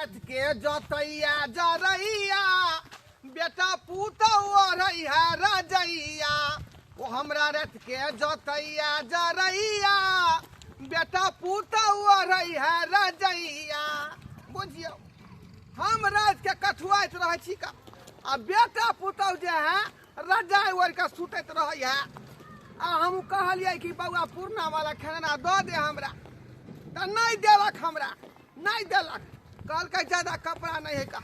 के जतैया जरैया बेटा पुतहु ओढ़ैया रजैया, ओ हमरा रथ के जतैया जरैया बेटा पुतहु ओढ़ैया रजैया। बुझियौ हम राति के कठुआइत रहै छी का आ बेटा पुतहु जे है रजाइ ओढ़ि कऽ सुतैत रहै है। आ हम कहलियै कि बौआ पुरना वाला खेलना दऽ दे हमरा, तऽ नहि देलक, हमरा नहि देलक। कहलकै ज्यादा कपड़ा नहि है का,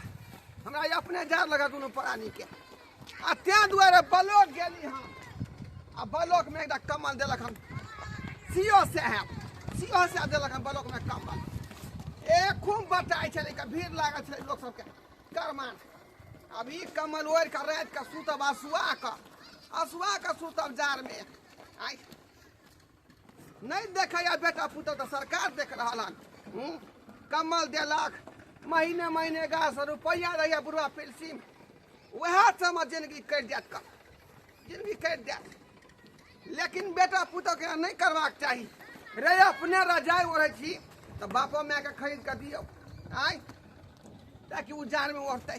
हमरा अपने जार लगा दुनू प्राणीके। आ तेँ दुआरे ब्लॉक गेली हम आ ब्लॉकमे एकटा कम्बल देलक हम, सीओ साहेब, सीओ साहेब देलक हम ब्लॉकमे कम्बल। ए खूब बटाइ छलै, भीड़ लागल छलै लोक सबके करमान। अब ई कम्बल ओढ़ि कऽ राति कऽ सुतब असुआ कऽ, असुआ कऽ सुतब जाड़मे। आइ नहि देखैया बेटा पुतहु तऽ सरकार देख रहल हन। कम्बल देलक महीने महीने 1100 रुपैआ दैया बुढ़वा पेंशन, वएह सबमे जिंदगी कटि जायत कऽ, जिंदगी कटि जायत। लेकिन बेटा पुतहुके नहि करबाक चाही रे, अपने रजाइ ओढ़ै छी तऽ बापो मायके खरीद कऽ दियौ आँय, ताकि ओ जाड़मे ओढ़तै।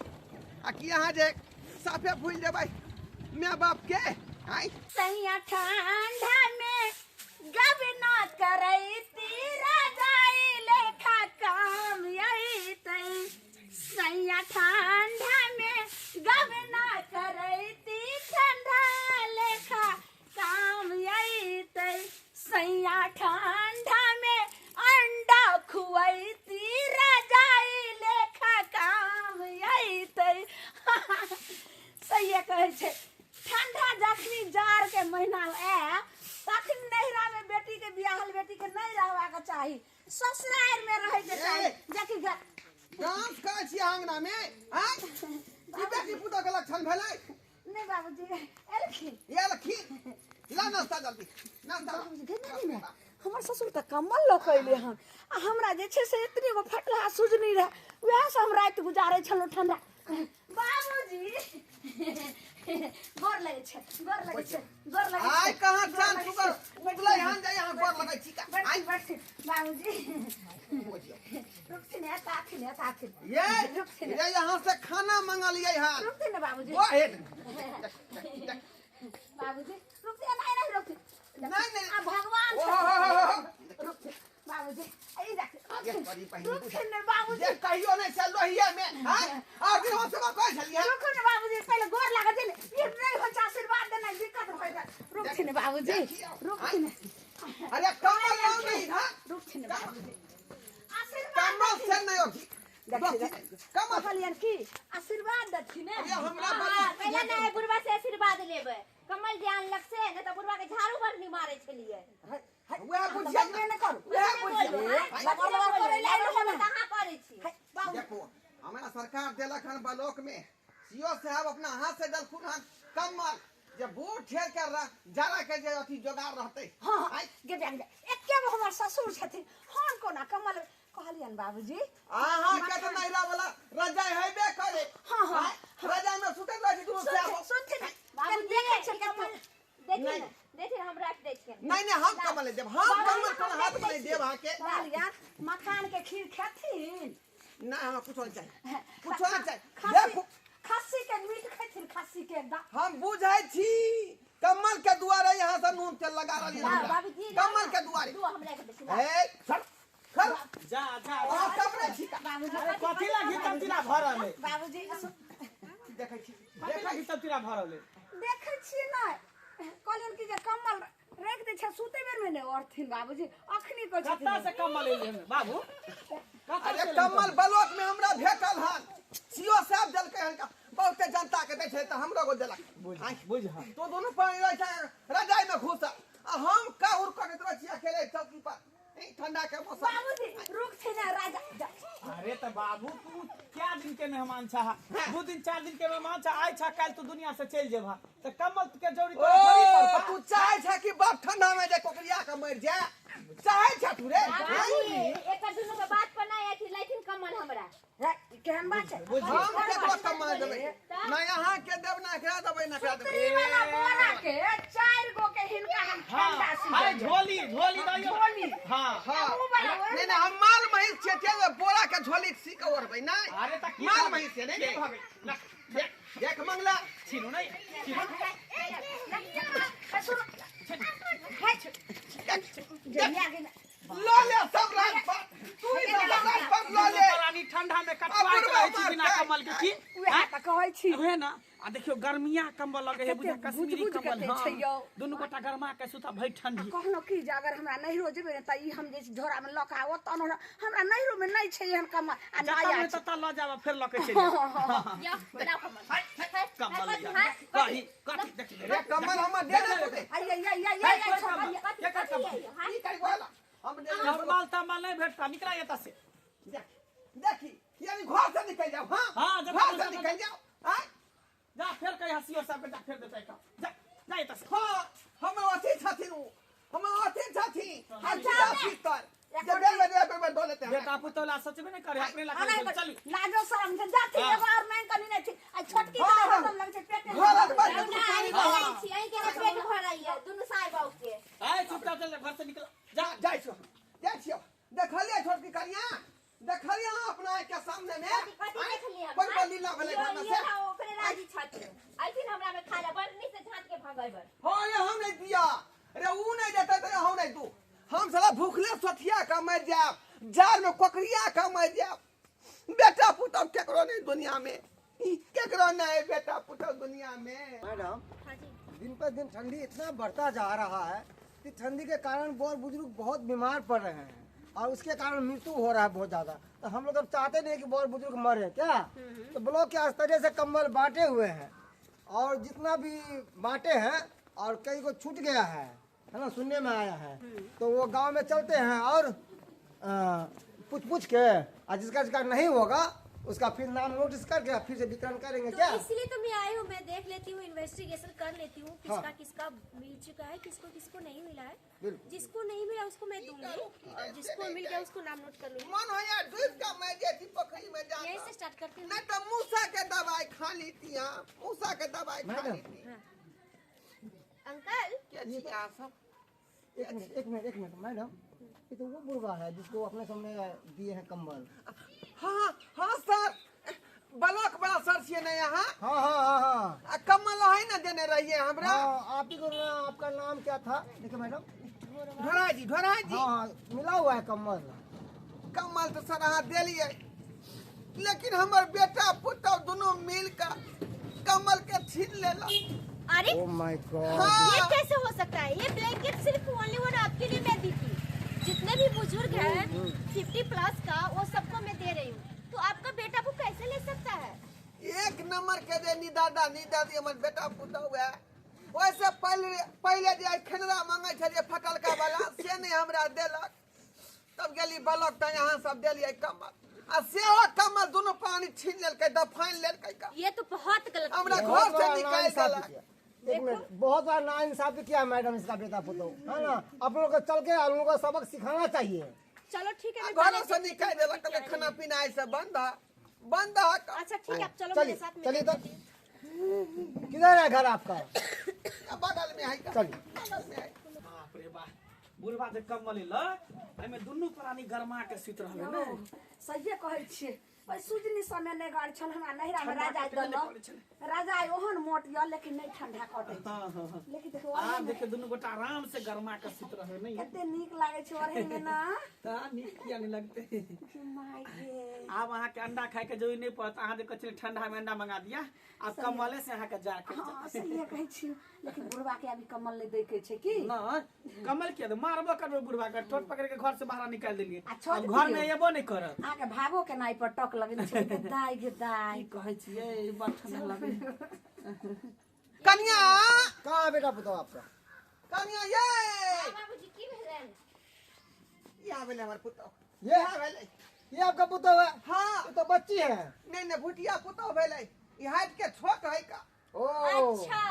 आ कि अहाँ जे साफे भूलि जेबै माय बापके आँय। सैया ठंडा में गबना करैती रजाई लेखा काम अइतै, सैया ठंडा में गबना करैती ठंडा लेखा काम अइतै, सैया ठंडा में अंडा खुआइती रजाई लेखा काम अइतै। सैया कहै छै ठंडा जखनी जाड़ के महीना आए तखन नैहरा में बेटी के बियाहल बेटी के नहीं रहबाक चाही, ससुराल में रहे के चाही। जेकि डांस करै छी आंगना में आँय, ई बेटी पुतोह के लक्षण भेलै? नहीं बाबूजी एलखिन, एलखिन। ला नाश्ता जल्दी, नाश्ता। बाबूजी गे नहीं ने, हमर ससुर तऽ कम्बल लऽ कऽ अयलै हन आ हमरा जे छै से एतनी गो फटला सुजनी रहै, वएह से हम राति गुजारै छलहुँ ठंडा। बाबूजी गोर लगै छै, गोर लगै छै, गोर लगै छै। आइ कहाँ गोर चाँद लगै सुगर छै। उगलै हन जे यहाँ गोर लगै छी का? बैठथिन, आइ। बैठथिन बाबूजी, रुकथिन, एतऽ आथिन, एतऽ आथिन। ये रुकथिन, ये यहाँ से खाना मंगलियै हन। रुकथिन ने बाबूजी। गो हेड। बाबूजी रुकथिन, नहीं नहीं रुकथिन। नहीं, नहीं। आ भगवान ओ, हो, हो, हो, हो। रुकथिन बाबूजी, ई देख, ये बड़ी बहिन रुकथिन ने बाबूजी। जे कहियो नहीं चल रही में हैं, और दिन हम सब कहै छलियै। रुकू ने बाबूजी, पहिले गोर लागत ने, ई नहीं होइ छै आशीर्वाद देनाइ दिक्कत भऽ जायत। रुकथिन ने बाबूजी, रुकथिन ने। अरे कमल लाउ नहीं हां, रुकथिन ने बाबूजी, आशीर्वाद कमल से नहीं होगी। देखिए, देखिए। कमल कहलियनि की आशीर्वाद देथिन ने। अरे हमरा हाँ, बड़ा पहिले ने बुढ़वा से आशीर्वाद लेबै, कमल जे आनलक से ने तऽ बुढ़वा के झाड़ू बरनी मारै छलियै। वएह बुझियौ बजबे नहि करू। वएह बुझियौ। लबर लबर करै लए आयल हन। कहाँ करै छी? देखो हमरा सरकार देलक हन ब्लॉक में, सीओ साहब अपना हाथ से देलखुन हन कम्बल, जे बूढ़ ठेर के जाड़ा के जे अथी जोगाड़ रहतै। हाँ, हाँ, आइ। गे जा, गे जा। एके गो हमर ससुर छथिन, हम कोना कम्बल कहलियनि बाबूजी? अहाँ के तऽ नैहरा वाला रजाइ हेबे करे। हाँ, हाँ। आइ, रजाइ में सुतैत रहै छी दुनू सुनथिन, साहब। सुनथिन। बाबूजी, देखै छियनि कम्बल कम्बल। देखिन नहीं। ने, देखिन हम राखि दै छियनि। नहीं नहीं हम कम्बल नहीं देब, हम कम्बल कोनो हाथ में नहीं देब अहाँके। कहलियनि मखान के खीर खेथिन? नहीं हमरा कुछो नहीं चाही, कुछो नहीं चाही। खस्सी, देखू। खस्सी के मीट खेथिन, खस्सी के हम बुझै छी कम्बल के दुआरे यहाँ से नून तेल लगा रहली ला, हमरा। बाबूजी, ला। कम्बल के दुआरे। दू हम राखि दै छी, ला। ए, सर, खर। जा, जा, अहाँ सब नहि छी का? बाबूजी, अरे कथी ला घिचम तिरा भरल है? बाबूजी, देखै छी, कथी ला घिचम तिरा भरल है? देखै छियै ने, कहलियनि कि जे कम्बल राखि दै छै, सुतै बेरमे नहि ओढ़थिन बाबूजी, अखनी कहै छथिन। कतऽ से कम्बल एलै हन बाबू? कतऽ अरे से एलै कम्बल ब्लॉक में हमरा भेटल हन, सीओ साहब देलकै हन, बहुते जनता के दै छै तऽ हमरो गो देलक। बुझ, आँय। बुझ हन। तो दुनू प्राणी रहै छै रजाइ में घुसल आ हम काहुर करैत रहै छी अकेले चौकी पर, ई ठंडा के मौसम। बाबूजी रुकथिन ने राजा। अरे तऽ बाबू तू क्या दिन के मेहमान छा? 2 दिन 4 दिन के मेहमान छा, आइ छा काल्हि तू दुनिया से चलि जेबहा, तऽ कम्बल के जरूरी ओ, तोरा थोड़ी पड़तौ। तू चाहै छै कि बाप ठंडा में जे कोकरिया के मरि जाए, चाहै छै तू रे? बाबूजी, एकर दुनू के बात पर नहि अथी लैथिन कम्बल हमरा। रे, केहन बात छै? बुझ। हम केकरो कम्बल देबै? नहि अहाँ के देब, ना एकरा देबै, ना एकरा देबै। सुतरी वाला बोरा के 4 गो के हिनका हम हाँ ठंडा हाय सीजन झोली झोली दइयो। झोली। हाँ हाँ उ वाला ओढ़ नहीं नहीं हम माल महीस छियै ते बोरा के झोली सी के ओढ़बै नहीं। अरे त की माल भऽ महीस छियै नहीं की नहीं। भऽ गेल? ला, देख देख मंगला छीनू नहीं छीनू। जहिया के ल ले सब राजपाट तू ही सब राजपाट ल ले। रानी ठंडा में कटवा के रहै छी बिना कम्बल के की उएह तऽ कहै छी उहे ना। आ देखियो गर्मिया कम्बल लगे है बुझा कते कश्मीरी बुझ-बुझ कम्बल। कते छै यौ। हाँ दुनू गोटा गरमा के सुता भई ठंडी। कहलहुँ की जे अगर हमरा नैहरो जेबै ने तऽ ई हम जे झोरा में लऽ के आबो तहन हमरा नैहरो में नहि छै एहन कम्बल आ जतऽ नया में छै। ततऽ लऽ जाब फेर लऽ के चलि जाब। या बनाओ कमल। हाय, हाय, कम्बल ले जाब। कही कथी देखी रे कम्बल हमर दे दे तू। आइ आइ आइ आइ आइ आइ छोड़, आइ, के कर कम्बल? की करी बोला हम दे दे। कम्बल तम्बल नहीं भेटता निकला एतऽ से। देख देखी यानी घर से निकल जाओ। हाँ हाँ, जब घर से तक- निकल जाओ। हाँ जा फेर कही हसियो साहब के जा फेर देतै का जा जा एतऽ से। हाँ हम अथी छथिन उ हम अथी छथिन हम जाओ सीधा ने। पीतर जे बेर बेर बेर बेर दऽ लेते हैं। बेटा पुतोह ला सोचबे नहीं करे अपने ला आ नहि करे चलू। लाजो शरम छै जाथि हाँ। एगो और मांगि कनी नहि छै आ छोटकी के हाँ, हाँ। हरदम लगै छै पेटे घरक बात ना अहीं के नहि छी अहीं के पेट भरैया दुनू साय बाबू के। आय चुपचाप चल जा घर से निकल जा। जाइ छियौ जाइ छियौ देखलियै छोटकी कनिया देखलियै अहाँ अपना आँखि के सामने में कथी कथी देखलियै हम? कोन कोन लीला भेलै यो- घर में यो से? ना ओकरे राजी छथिन अइथिन हमरा में खाय ला बड़ नीक से झाँट के भगैबै। हाँ रे हम नहीं दिया रे ऊ नहीं देते तो हम नहीं दू हम साला भूखले सोथिया का मर जाब जार में कोकरिया का मर जाब बेटा पुतहु केकरो नहीं दुनिया में केकरो नहीं बेटा पुतहु दुनिया में। मैडम हाँ जी। दिन पर दिन ठंडी इतना बढ़ता जा रहा है कि ठंडी के कारण बड़ बुजुर्ग बहुत बीमार पड़ रहे हैं और उसके कारण मृत्यु हो रहा है बहुत ज़्यादा। तो हम लोग अब चाहते नहीं कि बड़ बुजुर्ग मरे क्या, तो ब्लॉक के स्तर से कंबल बांटे हुए हैं और जितना भी बांटे हैं और कई को छूट गया है ना, सुनने में आया है, तो वो गांव में चलते हैं और पूछ पूछ के और जिसका जिसका नहीं होगा उसका फिर नाम नोटिस करके फिर से वितरण करेंगे तो क्या। इसलिए तो मैं आई हूँ, मैं देख लेती हूँ, इन्वेस्टिगेशन कर लेती हूँ किसका हाँ। किसका मिल चुका है, किसको किसको नहीं मिला है। बिल्कुल। जिसको नहीं मिला उसको मैं दूंगी और जिसको मिल गया उसको नाम नोट कर लूंगी। मन हो यार डूब के मैं जेती पोखरी में जा यहीं से स्टार्ट करती हूँ। नहीं तो मूसा के दवाई खा लेती हम मूसा के दवाई खा मैडम। लेती। अंकल क्या छिया सब एक मिनट एक मिनट एक मिनट मैडम, ये तो वो बुढ़वा है जिसको अपने सामने दिए हैं कंबल। हाँ हाँ सर ब्लॉक बड़ा सर छियै ने यहाँ। हाँ हाँ हाँ हाँ आ कम्बल है ना देने रहिए हमरा। हाँ आप ही को ना, आपका नाम क्या था देखिए मैडम? ढोरा जी ढोरा जी। हाँ हाँ मिला हुआ है कम्बल। कम्बल तो सर अहाँ देलियै लेकिन हमर बेटा पुतहु दुनू मिल के कम्बल के छीन लेलक। अरे ओ my God हाँ। ये कैसे हो सकता है? ये ब्लैंकेट सिर्फ ओनली वन आपके लिए मैं दी थी। जितने भी बुजुर्ग हैं 50 प्लस का वो सबको मैं दे रही हूँ, तो आपका बेटा वो कैसे ले सकता है? एक नंबर के दे नी दादा नी दादी हमर बेटा पुतहु है। वैसे पहले पहले जे खेनरा मांगे छलियै फटलका वाला से नहीं हमरा देलक, तब गेली ब्लॉक तऽ यहाँ सब देलियै कम्बल आ सेहो कम्बल दुनू पानी छीन लेलकै दफानि लेलकै का। ये तो बहुत गलत हमरा किया। घर से बहुत निकालि नाइंसाफी देलक। किया। एक मिनट, बहुत बार नाइंसाफी किया मैडम इसका बेटा पुतहु है ना। आप लोगों को चल के आप लोगों को सबक सिखाना चाहिए। चलो ठीक है मैं घरों पहले से निकालि देलक कहलक खाना पीना ऐसे बंद है बंद है। अच्छा ठीक है आप चलो चलिए मेरे साथ में चलिए तो किधर है घर आपका? बगल में है चलिए। बगल में है। बाप रे बाप बुढ़वा जे कम्बल एलक एहिमे दुनू प्राणी गरमा के सुति रहलै ने। सहिए कहै छियै ओहि सुजनी समय नहि गाड़ छल हमरा नैहरा में ठंडा राजा कटबे नहि देलक करै छलै। राजा ओहन मोट यऽ लेकिन नहि ठंडा कटै छै। हाँ हाँ हाँ लेकिन देखियौ आब ओढ़ैमे देखियौ दुनू गोटा आराम से गरमा के सुति रहलै ने। कते नीक लागै छै ओढ़ैमे ना। तऽ नीक किया नहीं लगते? माय गे आब अहाँके अंडा खाय के जरूरी नहीं पड़त, अहाँ जे कहै छलियै ठंडा में अंडा मंगा दिया, आब कम्बले से अहाँके जाके हाँ सहिए कहै छी लेकिन बुढ़वा के अभी कम्बल नहि दै के छै की ना कम्बल किया दे मारबो करबै बुढ़वा के, ठोट पकड़ के घर से बाहर निकालि देलियै, आ छोड़ आब घर में दियौ। एबो नहीं करत। अहाँके भागो के नाइ पर टक लगेने छै गे दाइ गे दाइ। की कहै छियै बड़ ठंडा लगै। कनिया कहाँ है बेटा पुतहु आपका? कनिया ये बाबूजी की भेलनि? ई आबेले हमर पुतहु ये आ भेलै। ये आपका पुतहु है? हाँ ये तो बच्ची है। नहीं नहीं भुटिया पुतहु भेलै ई हाइट के छोट है का। ओ अच्छा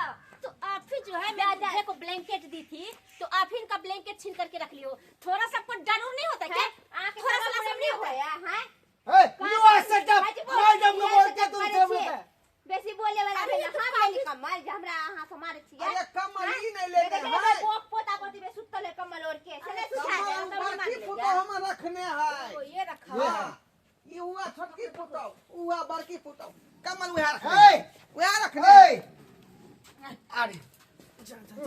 तो आप ही जो है मैं बुढ़े को ब्लैंकेट दी थी तो आप ही इनका ब्लैंकेट छीन करके रख लियो। थोड़ा सा आपको डर उर नहीं होता क्या? थोड़ा सा शर्म नहीं होता है हैं? हे you are set up madam को बोल के तुम से बोलता है। बेसी बोले वाला अरे भेल ये तो हम काफी- लेली कम्बल जे हमरा अहाँ से मारै छियै। अरे कम्बल ई नहीं लेने देखै है। बाप बुआ बड़की पुतौ कमल उहे रखने ए! उहे रखने ए! अरे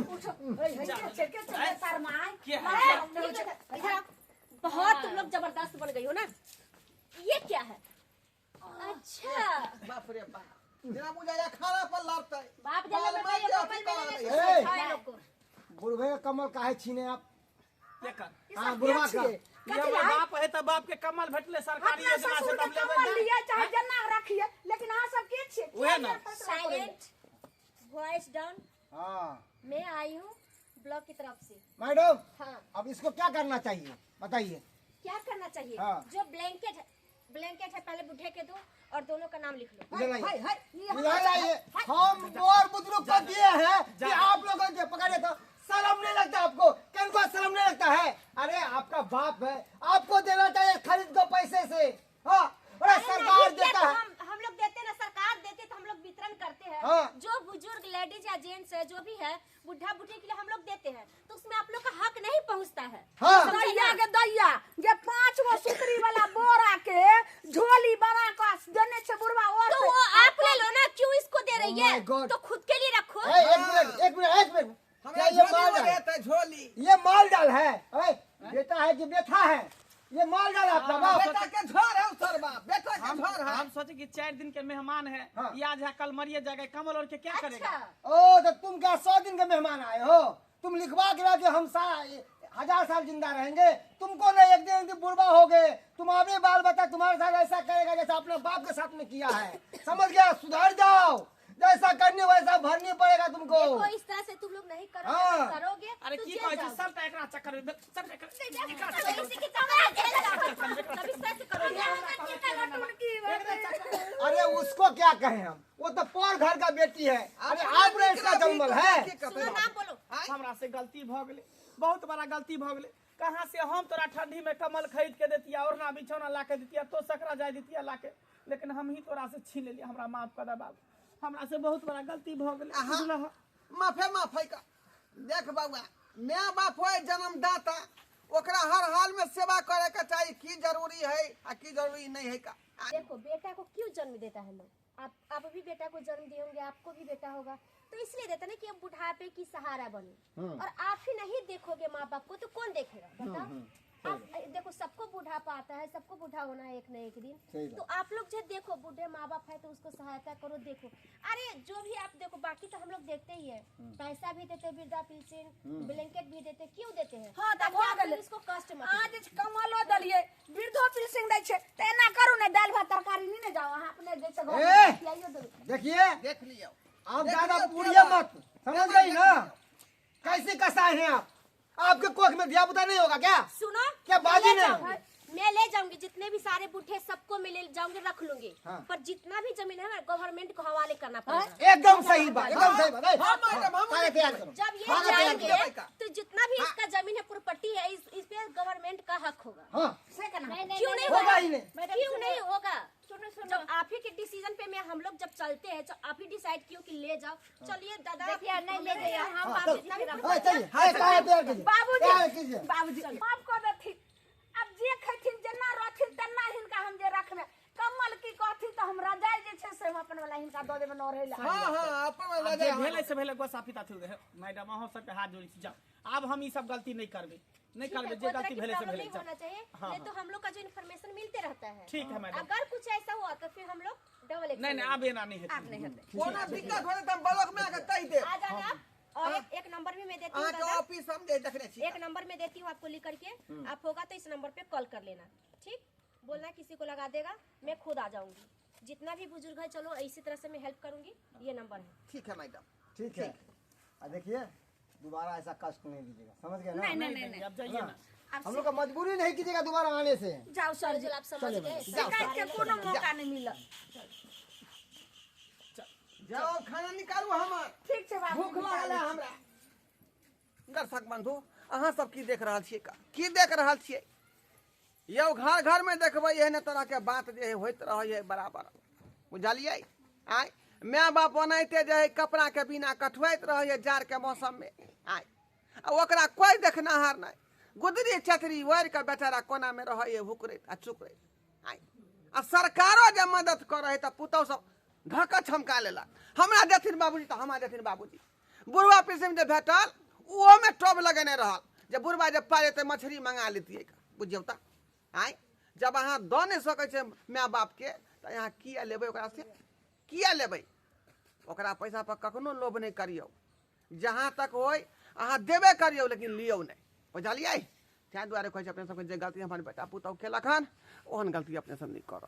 उठो ए हे के छै के छै शर्माय के है? इधर आओ। बहुत तुम लोग जबरदस्त बन गई हो ना। ये क्या है? अच्छा बाप रे बाप, जेना बुझाया खाना पर लड़तै। बाप जन्म बाल में माय ये के अथी कमल कऽ मिले लै। ना ए! तो लोग को। बुढ़वे का कमल काहे छीने आप? केकर? हाँ, बुढ़वा का। ये हमर बाप है तऽ बाप के कमल भेटले सरकारी अपना योजना से ससुर तऽ के हम लेबै कमल नहि। लिए चाहे जेना रखिए, लेकिन अहाँ सब के छियै? उहे ना। Silent, voice down. हाँ मैं आई हूँ ब्लॉक की तरफ से। मैडम, हाँ अब इसको क्या करना चाहिए बताइए? क्या करना चाहिए? हाँ। जो ब्लैंकेट है, ब्लैंकेट है पहले बुढ़े के दो और दोनों का नाम लिख लो। इधर लाइए। हाय हाय ये इधर लाइए। हम बोर बुजुर्ग को दिए हैं कि आप लोगों के पकड़े तो शर्म नहीं लगता आपको? किनको शर्म नहीं लगता है? अरे आपका बाप है, आपको देना चाहिए खरीद को पैसे से। हाँ, अरे अरे सरकार नहीं, क्या देता तो है। हम लोग देते हैं ना, सरकार देते तो हम लोग वितरण करते हैं। हाँ। जो बुजुर्ग लेडीज या जेंट्स है जो भी है, बुढ़ा बुढ़ी के लिए हम लोग देते हैं, तो उसमें आप लोग का हक नहीं पहुंचता है। हाँ। समझे दैया ना? के दैया जे 5 गो सुतरी वाला बोरा के झोली बना के देने छै बुढ़वा और तो वो आप ले लो ना, क्यों इसको दे रही Oh है? my God. तो खुद के लिए रखो। ए, एक मिनट एक मिनट एक मिनट, हमरा क्या ये झोली माल में डाल देतै झोली। ये माल डाल है? अरे बेटा है कि बेटा है? ये माल डाल आपका बाप। बेटा के झोर है सरबा, बेटा के झोर है। हम सोचे कि 4 दिन के मेहमान है, हाँ। ये आज है कल मरिए जाएगा, कमल और के क्या करेगा? अच्छा ओ तो तुम क्या 100 दिन के मेहमान आए हो? तुम लिखवा के लाओ कि हम 1000 साल जिंदा रहेंगे। तुमको ना एक दिन बुढ़वा हो गए, तुम्हारे बाल बच्चा तुम्हारे साथ ऐसा करेगा जैसा अपने बाप के साथ में किया है। समझ गया? सुधर जाओ, जैसा करने वैसा भरनी पड़ेगा तुमको। देखो इस तरह से तुम लोग नहीं करोगे, हाँ। करोगे अरे तो की जेल कहै छी जाओगे। सबटा एकरा चक्कर में, सबटा एकरा तो इसी के चक्कर जेल जाओगे। तब इस तरह से करोगे। अरे उसको क्या कहें हम, वो तो पर घर का बेटी है। अरे आप ने इसका जन्मल है। सुनो नाम बोलो। हमरा से गलती भ गेलै, बहुत बड़ा गलती भ गेलै। कहाँ से हम तोरा ठंडी में कमल खरीद के देतिया, ओढ़ना बिछौना ला के देतिया, तो सकरा जाय देतिया ला के, लेकिन हम ही तोरा से छीन लेलियै। हमरा माफ कर दे बाबू, हमरा से बहुत बड़ा गलती भ गेलै। बुझलह? माफे माफे का देख बउआ, my बाप होय जन्मदाता, ओकरा हर हाल में सेवा करे के चाही। की जरूरी है आ की जरूरी नहीं है का। देखो बेटा को क्यों जन्म देता है लोग? आप भी बेटा को जन्म दिए होंगे, आपको भी बेटा होगा, तो इसलिए देता ना कि अब बुढ़ापे की सहारा बने। और आप ही नहीं देखोगे माँ बाप को तो कौन देखेगा बताओ? आप देखो सबको बुढ़ापा आता है, सबको बूढ़ा होना है एक न एक दिन। तो आप लोग जो देखो बूढ़े माँ बाप है तो उसको सहायता करो। देखो अरे जो भी आप देखो, बाकी तो हम लोग देखते ही है, पैसा भी देते, वृद्धा पेंशन, ब्लैंकेट भी देते, क्यों देते हैं? हाँ, तऽ ताकि भऽ आप लोग गेलै। इसको कष्ट मत अहाँ जे कमलो देलियै, वृद्धो पेंशन दै छै, तऽ एना करू ने दालि भात तरकारी नहि ने जाउ, अहाँ अपने जे छै घर ए! में खियाइयो देबै। देखिए देख लियौ, आप देख ज्यादा लियौ पूरिए क्या मत, समझ गई ना? कैसे कसाए हैं आप? आपके कोख में धिया पुता नहीं होगा क्या? सुनो क्या बाजी मैं ले नहीं? जाऊंगी, मैं ले जाऊंगी जितने भी सारे बूढ़े सबको मैं ले जाऊंगी, रख लूंगी। हाँ। पर जितना भी जमीन है ना गवर्नमेंट को हवाले करना पड़ेगा। एकदम सही बात, एकदम सही बात। हाँ, मैडम, हम सारे तैयार करो। जब ये हाँ, तैयार जाएंगे करो। तो जितना भी इसका जमीन है, प्रॉपर्टी है, इस पे गवर्नमेंट का हक होगा। हाँ से केना? क्यों नहीं होगा होगा? ही नहीं। क्यों नहीं होगा? सुनो सुनो, जब आप ही के डिसीजन पे मैं हम लोग जब चलते हैं तो आप ही डिसाइड क्यों कि ले जाओ। चलिए दादा देखिए, नहीं ले जाइए, हम हाँ, बाप चलो। जितना भी हाँ, चलिए, हाँ, तैयार कीजिए। तैयार बाबूजी कीजिए। बाबूजी माफ कऽ देथिन, अब जे खेथिन जेना रहथिन तेना हिनका हम जे रखबै। कमल की कहथिन तऽ हम रजाइ जे छै से हम अपन वाला हिनका दऽ देबै ओढ़ै लए। हाँ हाँ अपन वाला आब जे जाय। भेलै से भेलै, गोसा पिता थी मैडम, अहाँ सबके हाथ जोड़ै छी, जाउ आब हम ई सब गलती नहीं करबै, नहीं ठीक है, करबै, जे कोई तरह गलती की भेलै से प्रॉब्लम भेलै। नहीं जाउ। होना चाहिए, हाँ, नहीं तो हम लोग का जो इन्फॉर्मेशन मिलते रहता है। ठीक है मैडम। अगर कुछ ऐसा हुआ तो फिर हम लोग डबल एक्शन नहीं नहीं, आब एना नहीं आब हेतै। नहि हेतै। कोनो दिक्कत होले तऽ हम ब्लॉक में आके कहि देब। आ जाना आप, और एक नंबर भी मैं देती हूँ अहाँके दादा, ऑफिस हम जे देखने छी। एक नंबर में देती हूँ आपको लिख करके, आप होगा तो इस नंबर पे कॉल कर लेना, ठीक? बोलना किसी को लगा देगा, मैं खुद आ जाऊंगी। जितना भी बुजुर्ग है चलो इसी तरह से मैं हेल्प करूंगी, ये नंबर है। ठीक है मैडम, ठीक है। और देखिए दोबारा ऐसा कष्ट नहीं दीजिएगा, समझ गए ना? नहीं नहीं नहीं, नहीं, अब जाइए ना। आब हम लोग का मजबूरी नहीं कीजिएगा दोबारा आने से। जाउ सर जी, चलो आप समझ गए। शिकायत के कोनो मौका नहीं मिलत। जाओ खाना निकालू हमर, ठीक छै बाबूजी, भूख लागल है हमरा। दर्शक बंधु, अहाँ सब की देख रहल छियै? की देख रहल छियै यौ? घर घर में देखबै एहने तरह के बात जे है होइत रहै है बराबर, बुझलियै? आय my बाप ओनाहिते जे है कपड़ा के बिना कठुआइत रहै है जाड़ के मौसम में, आय आ ओकरा कोई देखनाहार नहि, गुदरी छतरी ओढ़ि कऽ बेचारा कोना में रहै है हुकरैत आ चुकरैत। आय आ सरकारो जे मदद करै है तऽ पुतहु सब धक्का छमका लेलक। हमरा देथिन बाबूजी तऽ हमरा देथिन बाबूजी। बुढ़वा पीसीमे जे भेटल ओहोमे टब लगेने रहल जे बुढ़वा जे पाइ एतै मछरी मंगा लेतियै। बुझियौ तऽ आँय, जब अहाँ दऽ नहि सकै छियै माय बापके तऽ अहाँ किया लेबै ओकरासँ, किया लेबै ओकरा? पैसा पर कखनो लोभ नहि करियौ। जहाँ तक होय अहाँ देबे करियौ, लेकिन लियौ नहि, बुझलियै? ताहि दुआरे कहै छै अपने सबके जे गलती हमर बेटा पुतहु केलक हन ओहन गलती अपने सब नहि करब।